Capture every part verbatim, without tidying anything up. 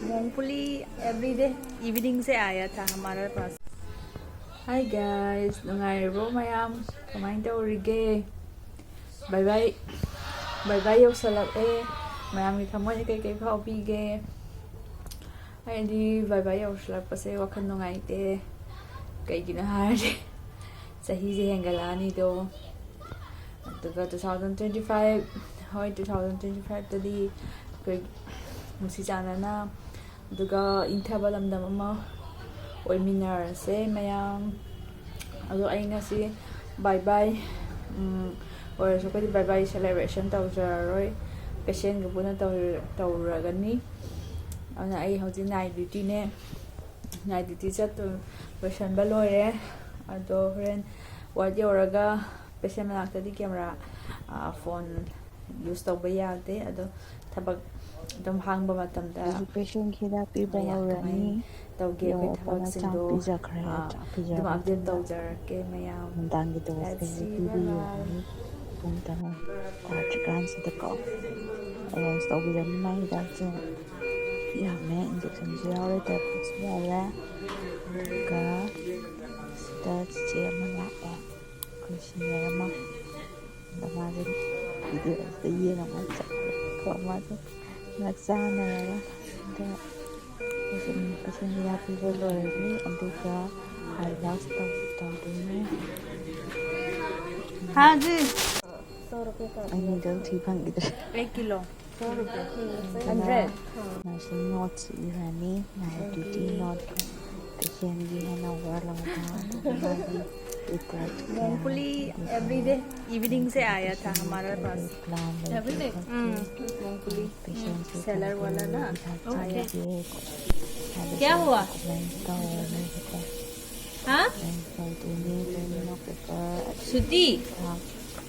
मूंगफली everyday evening से आया था हमारे पास। Hi guys, ꯅꯨꯡꯉꯥꯏꯔꯤꯕ꯭ꯔꯣ ꯃꯌꯥꯝ? ꯀꯃꯥꯏꯅ ꯇꯧꯔꯤꯒꯦ? ꯕꯥꯏ ꯕꯥꯏ, ꯕꯥꯏ ꯕꯥꯏ ꯌꯧꯁꯜꯂꯛꯑꯦ꯫ ꯃꯌꯥꯝꯒꯤ ꯊꯃꯣꯏꯅ ꯀꯩꯀꯩ ꯐꯥꯎꯕꯤꯒꯦ? ꯑꯩꯗꯤ ꯕꯥꯏ ꯕꯥꯏ ꯌꯧꯁꯜꯂꯛꯄꯁꯦ ꯋꯥꯈꯜ ꯅꯨꯡꯉꯥꯏꯇꯦ꯫ ꯀꯩꯒꯤꯅꯣ ꯍꯥꯏꯔꯗꯤ ꯆꯍꯤꯁꯦ ꯍꯦꯟꯒꯠꯂꯛꯑꯅꯤꯗꯣ꯫ ꯑꯗꯨꯒ two thousand twenty five, ꯍꯣꯏ, two thousand twenty five ꯇꯗꯤ ꯑꯩꯈꯣꯏ ꯅꯨꯡꯁꯤ ꯆꯥꯟꯅꯅ ꯑꯗꯨꯒ ꯏꯪꯊꯕ ꯂꯝꯗꯝ ꯑꯃ ꯑꯣꯏꯃꯤꯟꯅꯔꯁꯦ ꯃꯌꯥꯝ꯫ ꯑꯗꯣ ꯑꯩ ꯉꯁꯤ ꯕꯥꯏ ꯕꯥꯏ, ꯎꯝ, ꯑꯣꯏꯔꯁꯨ ꯑꯩꯈꯣꯏꯗꯤ ꯕꯥꯏ ꯕꯥꯏ ꯁꯦꯂꯦꯕ꯭ꯔꯦꯁꯟ ꯇꯧꯖꯔꯔꯣꯏ, ꯄꯦꯁꯦꯟꯒ ꯄꯨꯟꯅ ꯇꯧꯔ-, ꯇꯧꯔꯨꯔꯒꯅꯤ꯫ ꯑꯗꯨꯅ ꯑꯩ ꯍꯧꯖꯤꯛ ꯅꯥꯏꯠ ꯗ꯭ꯌꯨꯇꯤꯅꯦ, ꯅꯥꯏꯠ ꯗ꯭ꯌꯨꯇꯤ ꯆꯠꯇꯨ ꯂꯣꯏꯁꯟꯕ ꯂꯣꯏꯔꯦ꯫ ꯑꯗꯣ ꯍꯣꯔꯦꯟ ꯋꯥꯔꯗ ꯌꯧꯔꯒ ꯄꯦꯁꯦꯟ ꯃꯅꯥꯛꯇꯗꯤ ꯀꯦꯃꯦꯔꯥ, ꯐꯣꯟ ꯌꯨꯁ ꯇꯧꯕ ꯌꯥꯗꯦ꯫ ꯑꯗꯣ ꯊꯕꯛ ꯑꯗꯨꯝ ꯍꯥꯡꯕ ꯃꯇꯝꯗ ꯍꯧꯖꯤꯛ ꯄꯦꯁꯦꯟꯒꯤ ꯍꯤꯗꯥꯛ ꯄꯤꯕ ꯃꯌꯥꯝ ꯍꯧꯔꯅꯤ꯫ ꯀꯃꯥꯏꯅ ꯇꯧꯒꯦ ꯑꯩꯈꯣꯏ ꯌꯧꯔꯛꯄꯒ ꯆꯥꯛ ꯊꯕꯛꯁꯤꯡꯗꯣ, ꯄꯤꯖꯈ꯭ꯔꯦ꯫ ꯑꯥ, ꯆꯥꯛ ꯑꯗꯨꯝ ꯄꯤꯖꯔꯕ ꯑꯞꯗꯦꯠ ꯃꯇꯨꯡꯗ ꯇꯧꯖꯔꯛꯀꯦ ꯃꯌꯥꯝ꯫ ꯅꯨꯡꯗꯥꯡꯒꯤ dose Let's ꯀꯩꯁꯦ see, bye bye꯫ ꯄꯤꯕꯤꯔꯅꯤ꯫ ꯄꯨꯡ ꯇꯔꯥ ꯇꯥꯗ꯭ꯔꯤꯀꯥꯟꯁꯤꯗꯀꯣ ꯑꯦꯔꯦꯟꯖ ꯇꯧꯕꯤꯔꯅꯤ꯫ ꯃꯥꯏ ꯍꯤꯗꯥꯛꯁꯦ ꯌꯥꯝꯃꯦ, ꯏꯟꯖꯦꯛꯁꯟꯁꯨ ꯌꯥꯎꯔꯦ, ꯇꯦꯕ꯭ꯂꯦꯠꯁꯨ ꯌꯥꯎꯔꯦ꯫ ꯑꯗꯨꯒ ꯁꯤꯗ ꯆꯤꯆꯦ ꯑꯃ ꯂꯥꯛꯑꯦ, ꯑꯩꯈꯣꯏ ꯁꯤꯅꯤꯌꯔ ꯑꯃ꯫ ꯑꯗ ꯃꯥꯁꯦ ꯚꯤꯗꯤꯑꯣꯁꯤꯗ ꯌꯦꯡꯉꯒ ꯆꯠꯂꯦꯀꯣ꯫ ꯃꯥꯁꯦ ꯉꯥꯛ ꯆꯥꯟꯅꯔꯒ ꯑꯗ ꯄꯦꯁꯦꯟ, ꯄꯦꯁꯦꯟ ꯍꯤꯗꯥꯛ ꯄꯤꯕ ꯂꯣꯏꯔꯅꯤ, ꯑꯗꯨꯒ ꯍꯥꯏꯂꯥꯏꯠ ꯇꯧ-, ꯇꯧꯗꯣꯏꯅꯦ꯫ ꯍꯥ ꯖꯤ꯫ ꯑꯩ ꯅꯤꯗꯜ ꯊꯤ ꯐꯪꯈꯤꯗ꯭ꯔꯦ꯫ एक किलो। सौ रुपये। ꯑꯗꯨꯅ हंड्रेड। ꯅꯔꯁꯤꯡ ꯅꯣꯠꯁ ꯏꯔꯅꯤ, ꯅꯥꯏꯠ ꯗ꯭ꯌꯨꯇꯤ ꯅꯣꯠ, ꯄꯦꯁꯦꯟꯒꯤ ꯍꯦꯟꯑꯣꯚꯔ ꯂꯧꯕ, ꯑꯗꯨꯒ ꯃꯥꯒꯤ ꯔꯤꯄꯣꯔꯠ ꯀꯌꯥ, मूंगफली ꯑꯗꯨꯒ everyday evening से आया था हमारे पास। ꯀꯔꯤ ꯄ꯭ꯂꯥꯟ ꯂꯩꯒꯦ ꯈꯣꯠꯀꯦ, मूंगफली ꯄꯦꯁꯦꯟꯁꯦ ꯀꯔꯤ ꯀꯔꯤ ꯍꯤꯗꯥꯛ ꯆꯥꯒꯦ, ꯍꯥꯏꯕꯗꯣ ꯀꯃꯥꯏꯅ ꯇꯧꯔꯅꯤ ꯍꯥꯏꯕꯗꯣ ꯍꯥ? ꯇꯧꯗꯣꯏꯅꯦ꯫ ꯂꯣꯏꯅꯃꯛ ꯄꯦꯄꯔ ꯁꯨꯇꯤ?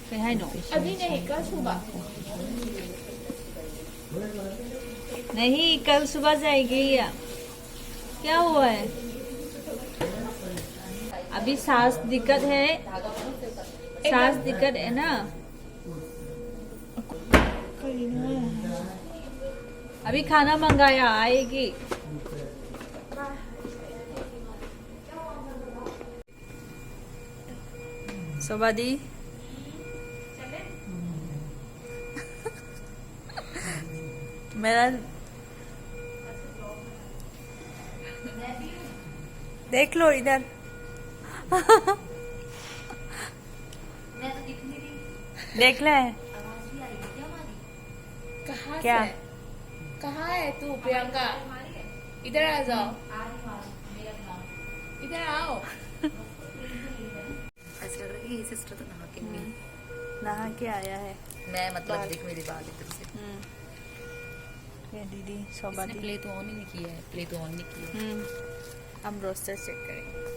ꯀꯩ ꯍꯥꯏꯅꯣ? ꯄꯦꯁꯦꯟ ꯑꯗꯨꯏꯅꯦ ꯀꯜ ꯁꯨꯕ꯫ ꯁꯥꯏꯟ ꯇꯧꯕ꯫ नहीं, कल सुबह जाएगी या? क्या हुआ है? अभी सांस दिक्कत है, सांस दिक्कत है ना? अभी खाना मंगाया, आएगी। शोभा दी, मेरा देख लो इधर। देख ले। कहाँ क्या? से? कहाँ है तू, प्रियंका? इधर आ जाओ। इधर आओ। ऐसा लग रहा है कि ये सिस्टर तो नहा के भी। नहा के आया है। मैं, मतलब, बाल। देख मेरी बाल एकदम से। हम्म। ये दीदी, शोभा इसने दी। प्ले तो ऑन ही नहीं किया है, प्ले तो ऑन नहीं किया है। हम्म। हम रोस्टर चेक करेंगे।